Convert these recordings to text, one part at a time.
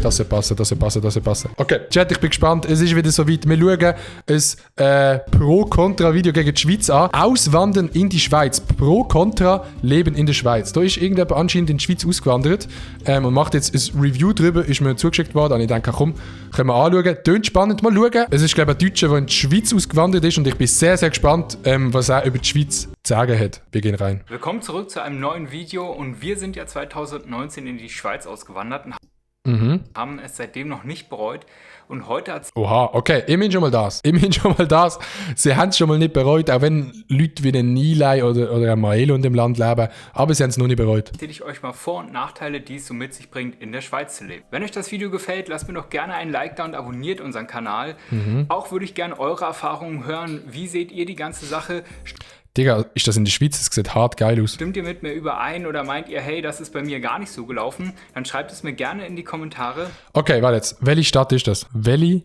Das soll passen. Okay, Chat, ich bin gespannt. Es ist wieder soweit. Wir schauen ein Pro-Kontra-Video gegen die Schweiz an. Auswandern in die Schweiz. Pro-Kontra Leben in der Schweiz. Da ist irgendjemand anscheinend in die Schweiz ausgewandert und macht jetzt ein Review drüber. Ist mir zugeschickt worden. Und ich denke, komm, können wir anschauen. Tönt spannend, mal schauen. Es ist, glaube ich, ein Deutscher, der in die Schweiz ausgewandert ist. Und ich bin sehr, sehr gespannt, was er über die Schweiz zu sagen hat. Wir gehen rein. Willkommen zurück zu einem neuen Video. Und wir sind ja 2019 in die Schweiz ausgewandert und haben es seitdem noch nicht bereut. Und heute hat Oha, okay, immerhin schon mal das. Sie haben es schon mal nicht bereut, auch wenn Leute wie ein Nilay oder ein Maelo in dem Land leben, aber sie haben es noch nicht bereut. erzähle ich euch mal Vor- und Nachteile, die es so mit sich bringt, in der Schweiz zu leben. Wenn euch das Video gefällt, lasst mir doch gerne ein Like da und abonniert unseren Kanal. Auch würde ich gerne eure Erfahrungen hören. Wie seht ihr die ganze Sache? Digga, ist das in der Schweiz? Das sieht hart geil aus. Stimmt ihr mit mir überein oder meint ihr, hey, das ist bei mir gar nicht so gelaufen? Dann schreibt es mir gerne in die Kommentare. Okay, warte jetzt. Welche Stadt ist das? Welche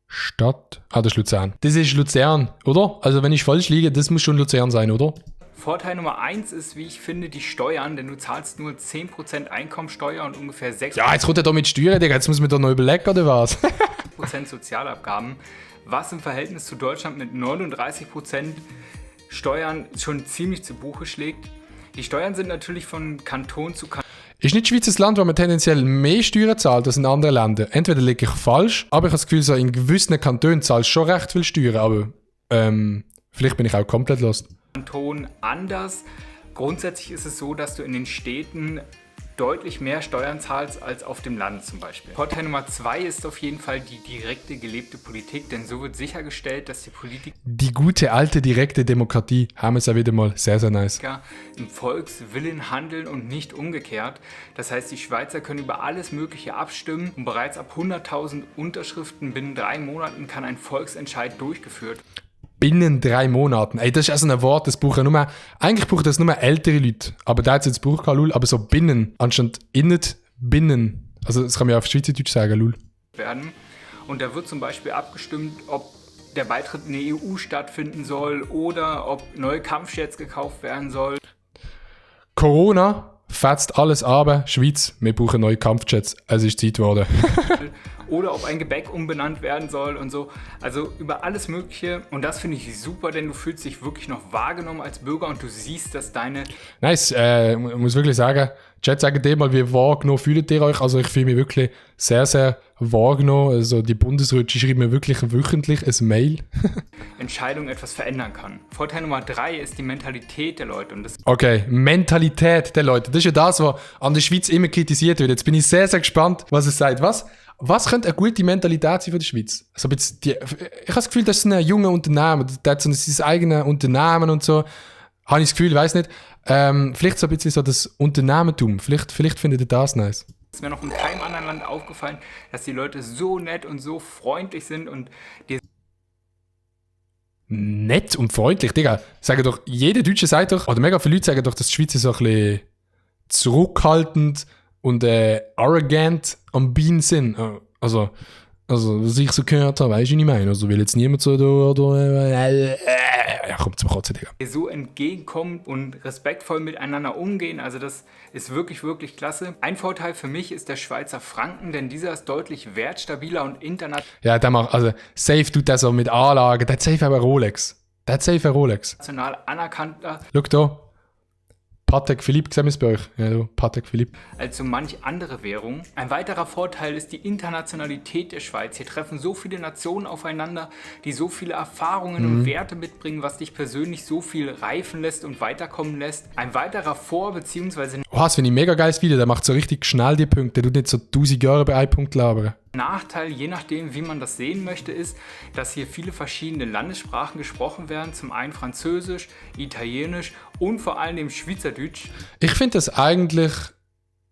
Stadt? Ah, das ist Luzern. Das ist Luzern, oder? Also wenn ich falsch liege, das muss schon Luzern sein, oder? Vorteil Nummer 1 ist, wie ich finde, die Steuern, denn du zahlst nur 10% Einkommensteuer und ungefähr 6% Ja, jetzt kommt er da mit Steuern, Digga. Jetzt muss man da noch überlegen, oder was? Sozialabgaben, was im Verhältnis zu Deutschland mit 39% Steuern schon ziemlich zu Buche schlägt. Die Steuern sind natürlich von Kanton zu Kanton. Ist nicht die Schweiz ein Land, wo man tendenziell mehr Steuern zahlt als in anderen Ländern? Entweder liege ich falsch, aber ich habe das Gefühl, so in gewissen Kantonen zahlst du schon recht viel Steuern, aber vielleicht bin ich auch komplett lost. Kanton anders. Grundsätzlich ist es so, dass du in den Städten deutlich mehr Steuern zahlst als auf dem Land zum Beispiel. Vorteil Nummer 2 ist auf jeden Fall die direkte gelebte Politik, denn so wird sichergestellt, dass die Politiker Die gute alte direkte Demokratie haben wir es ja wieder mal sehr, sehr nice. im Volkswillen handeln und nicht umgekehrt. Das heißt, die Schweizer können über alles Mögliche abstimmen und bereits ab 100.000 Unterschriften binnen 3 Monaten kann ein Volksentscheid durchgeführt. Binnen 3 Monaten. Ey, das ist also ein Wort, das brauchen nur, eigentlich brauchen das nur ältere Leute. Aber da hat es jetzt braucht kein Lul, aber so binnen, anstatt binnen. Also das kann man ja auf Schweizerdeutsch sagen, Lul. Werden. Und da wird zum Beispiel abgestimmt, ob der Beitritt in die EU stattfinden soll oder ob neue Kampfjets gekauft werden sollen. Corona fetzt alles aber. Schweiz, wir brauchen neue Kampfjets. Es ist Zeit geworden. Oder ob ein Gebäck umbenannt werden soll und so. Also über alles Mögliche. Und das finde ich super, denn du fühlst dich wirklich noch wahrgenommen als Bürger und du siehst, dass deine... Nice, ich muss wirklich sagen, Chat, sagt dir mal, wie wahrgenommen fühlt ihr euch? Also ich fühle mich wirklich sehr, sehr wahrgenommen. Also die Bundesräte schreiben mir wirklich wöchentlich ein Mail. Entscheidung etwas verändern kann. Vorteil Nummer 3 ist die Mentalität der Leute. Und das Okay, Mentalität der Leute. Das ist ja das, was an der Schweiz immer kritisiert wird. Jetzt bin ich sehr, sehr gespannt, was es sagt. Was könnte eine gute Mentalität sein für die Schweiz? Also ich habe das Gefühl, das ist ein junger Unternehmen. Der hat so sein eigenes Unternehmen und so. Habe ich das Gefühl, weiß nicht. Vielleicht so ein bisschen so das Unternehmertum. Vielleicht findet ihr das nice. ist mir noch in keinem anderen Land aufgefallen, dass die Leute so nett und so freundlich sind und dir nett und freundlich, Digga. Sagen doch, jeder Deutsche sagt doch, oder mega viele Leute sagen doch, dass die Schweizer so ein bisschen zurückhaltend und arrogant am Bein sind. Also, was ich so gehört habe, weißt du, was ich meine? Also will jetzt niemand so ja, komm zum Kotzen, Digga. so entgegenkommt und respektvoll miteinander umgehen. Also das ist wirklich, wirklich klasse. Ein Vorteil für mich ist der Schweizer Franken, denn dieser ist deutlich wertstabiler und international Ja, der macht, also safe tut der so mit Anlagen, der hat safe aber Rolex. anerkannter Schau da. Patek Philippe, sehen wir es bei euch? Ja, du, Patek Philippe. als so manch andere Währung. Ein weiterer Vorteil ist die Internationalität der Schweiz. Hier treffen so viele Nationen aufeinander, die so viele Erfahrungen und Werte mitbringen, was dich persönlich so viel reifen lässt und weiterkommen lässt. Ein weiterer bzw. Oh, das finde ich ein mega geiles Video, der macht so richtig schnell die Punkte, der tut nicht so 1000 Jahre bei einem Punkt labern. Nachteil, je nachdem, wie man das sehen möchte, ist, dass hier viele verschiedene Landessprachen gesprochen werden. Zum einen Französisch, Italienisch und vor allem Schweizerdeutsch. Ich finde das eigentlich,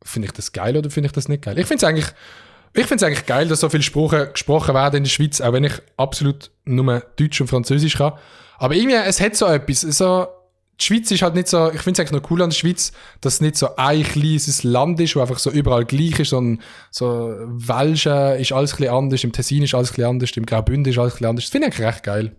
finde ich das geil oder finde ich das nicht geil? Ich finde es eigentlich geil, dass so viele Sprachen gesprochen werden in der Schweiz, auch wenn ich absolut nur Deutsch und Französisch kann. Aber irgendwie, es hat so etwas, so, die Schweiz ist halt nicht so, ich finde es eigentlich noch cool an der Schweiz, dass es nicht so ein kleines Land ist, wo einfach so überall gleich ist, sondern so Welschen ist alles ein bisschen anders, im Tessin ist alles ein bisschen anders, im Graubünden ist alles ein bisschen anders. Das finde ich eigentlich recht geil.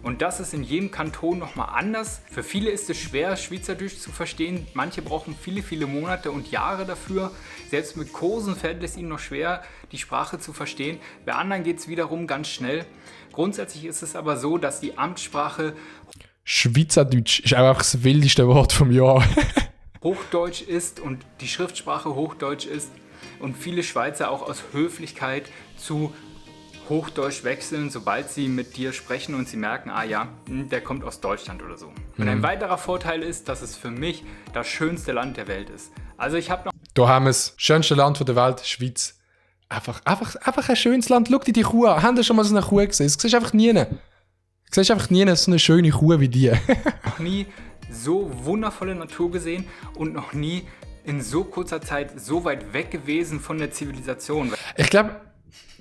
Und das ist in jedem Kanton nochmal anders. Für viele ist es schwer, Schweizerdeutsch zu verstehen. Manche brauchen viele, viele Monate und Jahre dafür. Selbst mit Kursen fällt es ihnen noch schwer, die Sprache zu verstehen. Bei anderen geht es wiederum ganz schnell. Grundsätzlich ist es aber so, dass die Amtssprache Schweizerdeutsch ist auch einfach das wildeste Wort vom Jahr. Hochdeutsch ist und die Schriftsprache Hochdeutsch ist und viele Schweizer auch aus Höflichkeit zu Hochdeutsch wechseln, sobald sie mit dir sprechen und sie merken, ah ja, der kommt aus Deutschland oder so. Und ein weiterer Vorteil ist, dass es für mich das schönste Land der Welt ist. Also ich habe noch... Da haben wir das schönste Land der Welt, Schweiz. Einfach ein schönes Land. Schau dir die Kuh an. Haben Sie schon mal so eine Kuh gesehen? Das siehst du einfach nie. Du siehst einfach nie so eine schöne Kuh wie die. Noch nie so wundervolle Natur gesehen und noch nie in so kurzer Zeit so weit weg gewesen von der Zivilisation. Ich glaube,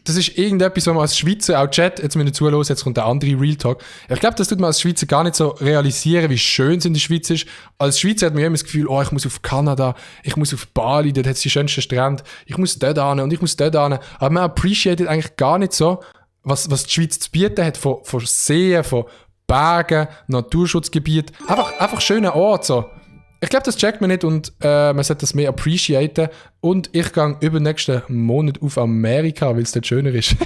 das ist irgendetwas, was man als Schweizer, auch Chat, jetzt müssen wir zuhören, jetzt kommt der andere Real Talk. Ich glaube, das tut man als Schweizer gar nicht so realisieren, wie schön es in der Schweiz ist. Als Schweizer hat man immer das Gefühl, oh, ich muss auf Kanada, ich muss auf Bali, dort hat es die schönsten Strände, ich muss dort hin und ich muss dort hin. Aber man appreciated eigentlich gar nicht so, was die Schweiz zu bieten hat, von Seen, von Bergen, Naturschutzgebiet. Einfach schöner Ort, so. Ich glaube, das checkt man nicht und man sollte das mehr appreciaten. Und ich gehe übernächsten Monat auf Amerika, weil es dort schöner ist.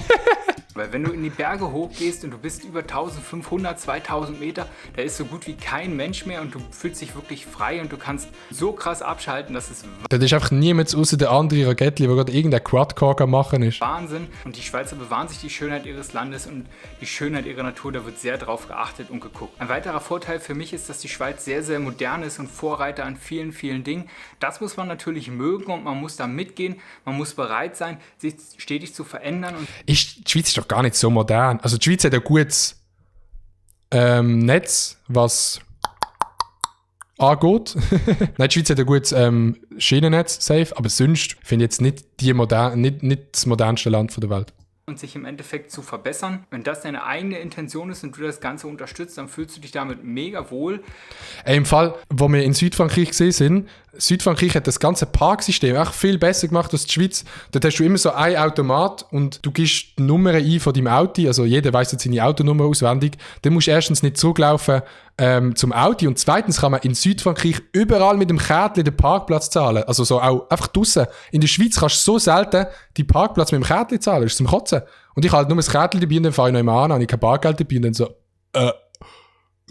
Weil wenn du in die Berge hochgehst und du bist über 1500, 2000 Meter, da ist so gut wie kein Mensch mehr und du fühlst dich wirklich frei und du kannst so krass abschalten, dass es Dort ist einfach niemand außer der andere Ragettli, der gerade irgendein Quadcore machen ist. Wahnsinn. Und die Schweizer bewahren sich die Schönheit ihres Landes und die Schönheit ihrer Natur, da wird sehr drauf geachtet und geguckt. Ein weiterer Vorteil für mich ist, dass die Schweiz sehr, sehr modern ist und Vorreiter an vielen, vielen Dingen. Das muss man natürlich mögen und man muss da mitgehen. Man muss bereit sein, sich stetig zu verändern. Und Die Schweiz ist doch gar nicht so modern. Also die Schweiz hat ein gutes Netz, was angeht. Nein, die Schweiz hat ein gutes Schienennetz, safe, aber sonst finde ich jetzt nicht das modernste Land der Welt. Und sich im Endeffekt zu verbessern. Wenn das deine eigene Intention ist und du das Ganze unterstützt, dann fühlst du dich damit mega wohl. Im Fall, wo wir in Südfrankreich gesehen sind, Südfrankreich hat das ganze Parksystem echt viel besser gemacht als die Schweiz. Dort hast du immer so ein Automat und du gibst die Nummer ein von deinem Auto, also jeder weiss jetzt seine Autonummer auswendig. Dann musst du erstens nicht zurücklaufen zum Auto und zweitens kann man in Südfrankreich überall mit dem Kärtchen den Parkplatz zahlen. Also so auch einfach draussen. In der Schweiz kannst du so selten die Parkplatz mit dem Kärtchen zahlen. Das ist zum Kotzen. Und ich habe halt nur das Kärtchen dabei und dann fahre ich noch immer an, habe ich kein Bargeld dabei und dann so,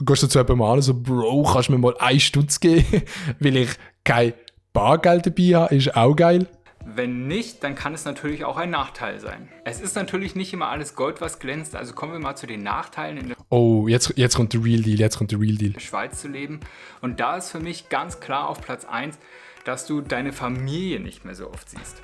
gehst du zu jemandem an und so, Bro, kannst du mir mal 1 Stutz geben, weil ich kein Bargeld dabei habe, ist auch geil. Wenn nicht, dann kann es natürlich auch ein Nachteil sein. Es ist natürlich nicht immer alles Gold, was glänzt, also kommen wir mal zu den Nachteilen in der Oh, jetzt kommt der Real Deal, Schweiz zu leben. Und da ist für mich ganz klar auf Platz 1, dass du deine Familie nicht mehr so oft siehst.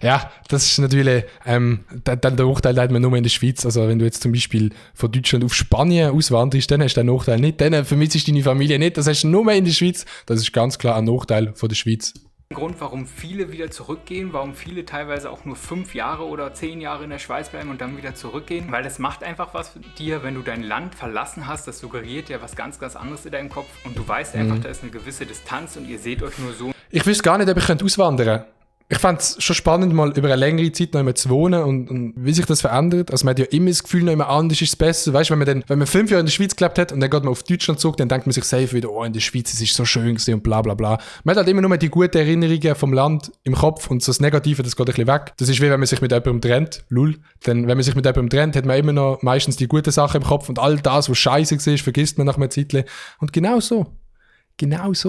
Ja, das ist natürlich, dann der Nachteil hat man nur in der Schweiz. Also wenn du jetzt zum Beispiel von Deutschland auf Spanien auswanderst, dann hast du den Nachteil nicht. Dann vermisst du deine Familie nicht, das hast du nur in der Schweiz. Das ist ganz klar ein Nachteil von der Schweiz. Grund, warum viele wieder zurückgehen, warum viele teilweise auch nur 5 Jahre oder 10 Jahre in der Schweiz bleiben und dann wieder zurückgehen, weil das macht einfach was mit dir, wenn du dein Land verlassen hast, das suggeriert ja was ganz, ganz anderes in deinem Kopf und du weißt einfach, da ist eine gewisse Distanz und ihr seht euch nur so. Ich wüsste gar nicht, ob ich auswandern könnte. Ich fand es schon spannend, mal über eine längere Zeit noch immer zu wohnen und wie sich das verändert. Also man hat ja immer das Gefühl, noch immer anders ist es besser. Weißt du, wenn man 5 Jahre in der Schweiz gelebt hat und dann geht man auf Deutschland zurück, dann denkt man sich safe wieder, oh, in der Schweiz es ist so schön gewesen und bla bla bla. Man hat halt immer nur die guten Erinnerungen vom Land im Kopf und so das Negative, das geht ein bisschen weg. Das ist wie wenn man sich mit jemandem trennt, lul. Denn wenn man sich mit jemandem trennt, hat man immer noch meistens die guten Sachen im Kopf und all das, was scheiße war, vergisst man nach einem Zeitchen. Und genau so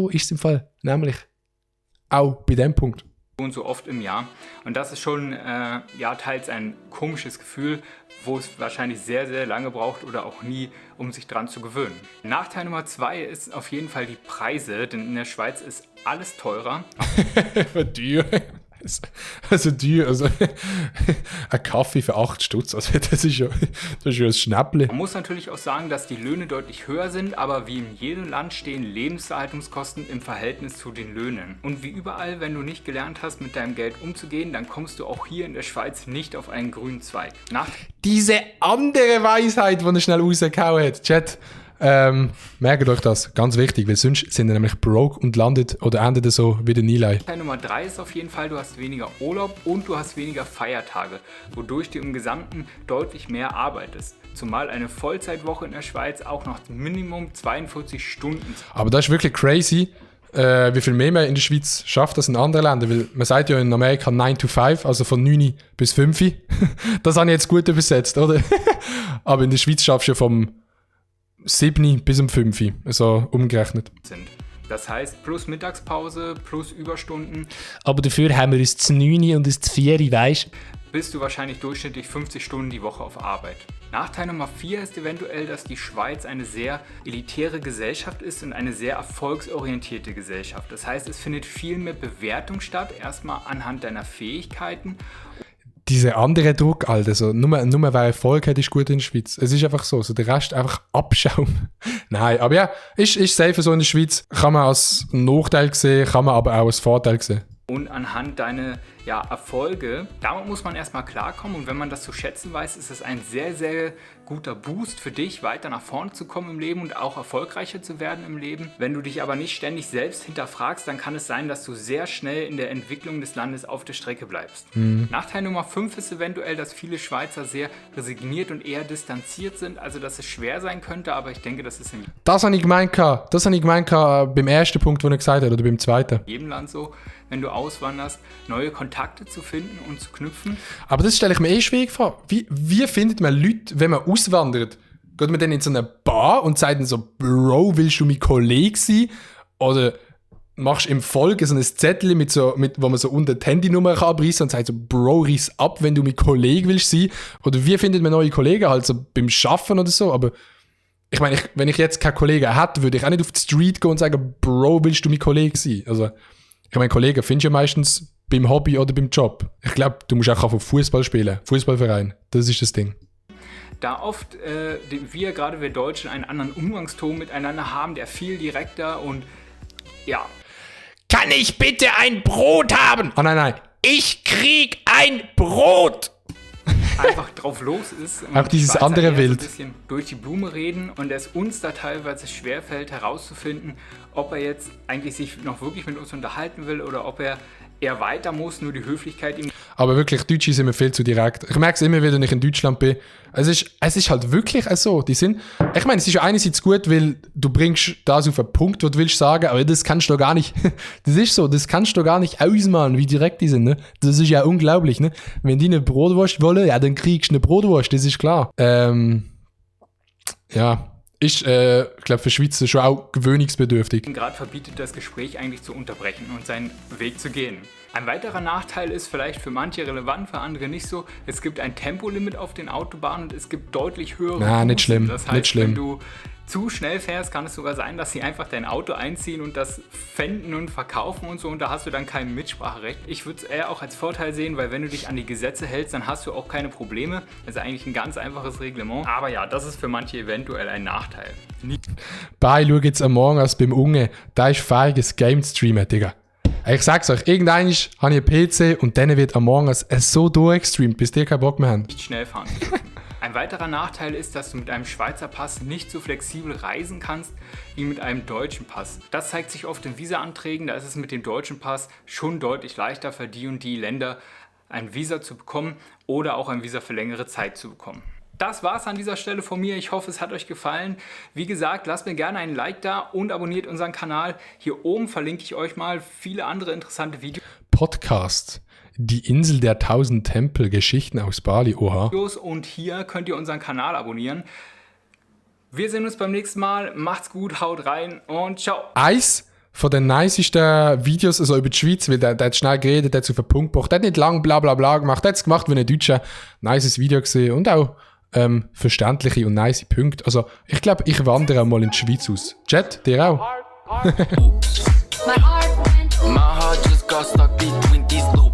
ist es im Fall. Nämlich auch bei dem Punkt. Und so oft im Jahr. Und das ist schon teils ein komisches Gefühl, wo es wahrscheinlich sehr, sehr lange braucht oder auch nie, um sich dran zu gewöhnen. Nachteil Nummer 2 ist auf jeden Fall die Preise, denn in der Schweiz ist alles teurer. Teuer. Also teuer, also ein Kaffee für 8 Stutz, also das ist ja ein Schnäppchen. Man muss natürlich auch sagen, dass die Löhne deutlich höher sind, aber wie in jedem Land stehen Lebenserhaltungskosten im Verhältnis zu den Löhnen. Und wie überall, wenn du nicht gelernt hast, mit deinem Geld umzugehen, dann kommst du auch hier in der Schweiz nicht auf einen grünen Zweig. Diese andere Weisheit, die er schnell rausgehauen hat, Chat, Merkt euch das, ganz wichtig, weil sonst sind ihr nämlich broke und landet oder endet so wie der Nilay. Teil Nummer 3 ist auf jeden Fall, du hast weniger Urlaub und du hast weniger Feiertage, wodurch du im Gesamten deutlich mehr arbeitest. Zumal eine Vollzeitwoche in der Schweiz auch noch Minimum 42 Stunden. Aber das ist wirklich crazy, wie viel mehr man in der Schweiz schafft als in anderen Ländern, weil man sagt ja in Amerika 9 to 5, also von 9 bis 5. Das habe ich jetzt gut übersetzt, oder? Aber in der Schweiz schaffst du ja vom 7 bis um 5, also umgerechnet. Das heißt, plus Mittagspause, plus Überstunden. Aber dafür haben wir uns zu 9 und uns zu 4, weißt du? Bist du wahrscheinlich durchschnittlich 50 Stunden die Woche auf Arbeit. Nachteil Nummer 4 ist eventuell, dass die Schweiz eine sehr elitäre Gesellschaft ist und eine sehr erfolgsorientierte Gesellschaft. Das heißt, es findet viel mehr Bewertung statt, erstmal anhand deiner Fähigkeiten. Dieser andere Druck, Alter, so, nur wer Erfolg hat, ist gut in der Schweiz. Es ist einfach so der Rest einfach Abschaum. Nein, aber ja, ist safe so in der Schweiz. Kann man als Nachteil sehen, kann man aber auch als Vorteil sehen. Und anhand deiner Erfolge, damit muss man erstmal klarkommen und wenn man das zu schätzen weiß, ist es ein sehr, sehr guter Boost für dich, weiter nach vorne zu kommen im Leben und auch erfolgreicher zu werden im Leben. Wenn du dich aber nicht ständig selbst hinterfragst, dann kann es sein, dass du sehr schnell in der Entwicklung des Landes auf der Strecke bleibst. Nachteil Nummer 5 ist eventuell, dass viele Schweizer sehr resigniert und eher distanziert sind, also dass es schwer sein könnte, aber ich denke, das ist in Das habe ich gemeint beim ersten Punkt, den er gesagt hat, oder beim zweiten. jedem Land so, wenn du auswanderst, neue Kontakte zu finden und zu knüpfen. Aber das stelle ich mir schwierig vor. Wie findet man Leute, wenn man auswandert? Geht man dann in so eine Bar und sagt dann so, Bro, willst du mein Kollege sein? Oder machst im Folge so ein Zettel, wo man so unten die Handynummer abreißen kann und sagt so, Bro, reiss ab, wenn du mein Kollege willst sein? Oder wie findet man neue Kollegen? Halt so beim Schaffen oder so? Aber ich meine, wenn ich jetzt keinen Kollegen hätte, würde ich auch nicht auf die Street gehen und sagen, Bro, willst du mein Kollege sein? Also, ich meine, Kollegen findest du ja meistens beim Hobby oder beim Job. Ich glaube, du musst auch Fußball spielen. Fußballverein, das ist das Ding. Da oft gerade wir Deutschen einen anderen Umgangston miteinander haben, der viel direkter und ja. Kann ich bitte ein Brot haben? Ah, nein. Ich krieg ein Brot! Einfach drauf los ist. Auch dieses Schweizer andere eher Wild. So ein bisschen durch die Blume reden und es uns da teilweise schwerfällt herauszufinden, ob er jetzt eigentlich sich noch wirklich mit uns unterhalten will oder ob er eher weiter muss, nur die Höflichkeit ihm. Aber wirklich, Deutsche sind mir viel zu direkt. Ich merke es immer wieder, wenn ich in Deutschland bin. Es ist halt wirklich so. Ich meine, es ist ja einerseits gut, weil du bringst das auf einen Punkt, was du willst sagen, aber das kannst du gar nicht. Das ist so, das kannst du gar nicht ausmalen, wie direkt die sind. Ne? Das ist ja unglaublich. Ne? Wenn die eine Brotwurst wollen, ja, dann kriegst du eine Brotwurst, das ist klar. Ich glaube, für Schweizer schon auch gewöhnungsbedürftig. Gerade verbietet das Gespräch eigentlich zu unterbrechen und seinen Weg zu gehen. Ein weiterer Nachteil ist vielleicht für manche relevant, für andere nicht so. Es gibt ein Tempolimit auf den Autobahnen und es gibt deutlich höhere Na, nicht schlimm, Das heißt, nicht schlimm. wenn du zu schnell fährst, kann es sogar sein, dass sie einfach dein Auto einziehen und das pfänden und verkaufen und so und da hast du dann kein Mitspracherecht. Ich würde es eher auch als Vorteil sehen, weil wenn du dich an die Gesetze hältst, dann hast du auch keine Probleme. Das ist eigentlich ein ganz einfaches Reglement. Aber ja, das ist für manche eventuell ein Nachteil. Schau jetzt Among Us beim Unge. Da ist fähiges Game streamen, Digga. Ich sag's euch, irgendwann habe ich einen PC und dann wird Among Us so durchgestreamt, bis die keinen Bock mehr haben. Nicht schnell fahren zu dürfen. Ein weiterer Nachteil ist, dass du mit einem Schweizer Pass nicht so flexibel reisen kannst wie mit einem deutschen Pass. Das zeigt sich oft in Visa-Anträgen, da ist es mit dem deutschen Pass schon deutlich leichter für die und die Länder ein Visa zu bekommen oder auch ein Visa für längere Zeit zu bekommen. Das war's an dieser Stelle von mir. Ich hoffe, es hat euch gefallen. Wie gesagt, lasst mir gerne einen Like da und abonniert unseren Kanal. Hier oben verlinke ich euch mal viele andere interessante Videos. Podcast. Die Insel der 1000 Tempel. Geschichten aus Bali. Oha. Und hier könnt ihr unseren Kanal abonnieren. Wir sehen uns beim nächsten Mal. Macht's gut, haut rein und ciao. Eins von den nicesten Videos also über die Schweiz, weil der hat schnell geredet, der hat es auf den Punkt gebracht, der hat nicht lang bla bla bla gemacht, der hat es gemacht wie ein Deutscher. Nices Video gesehen und auch verständliche und nice Punkte. Also, ich glaube, ich wandere mal in die Schweiz aus. Jet, dir auch? My heart just got stuck between these loops.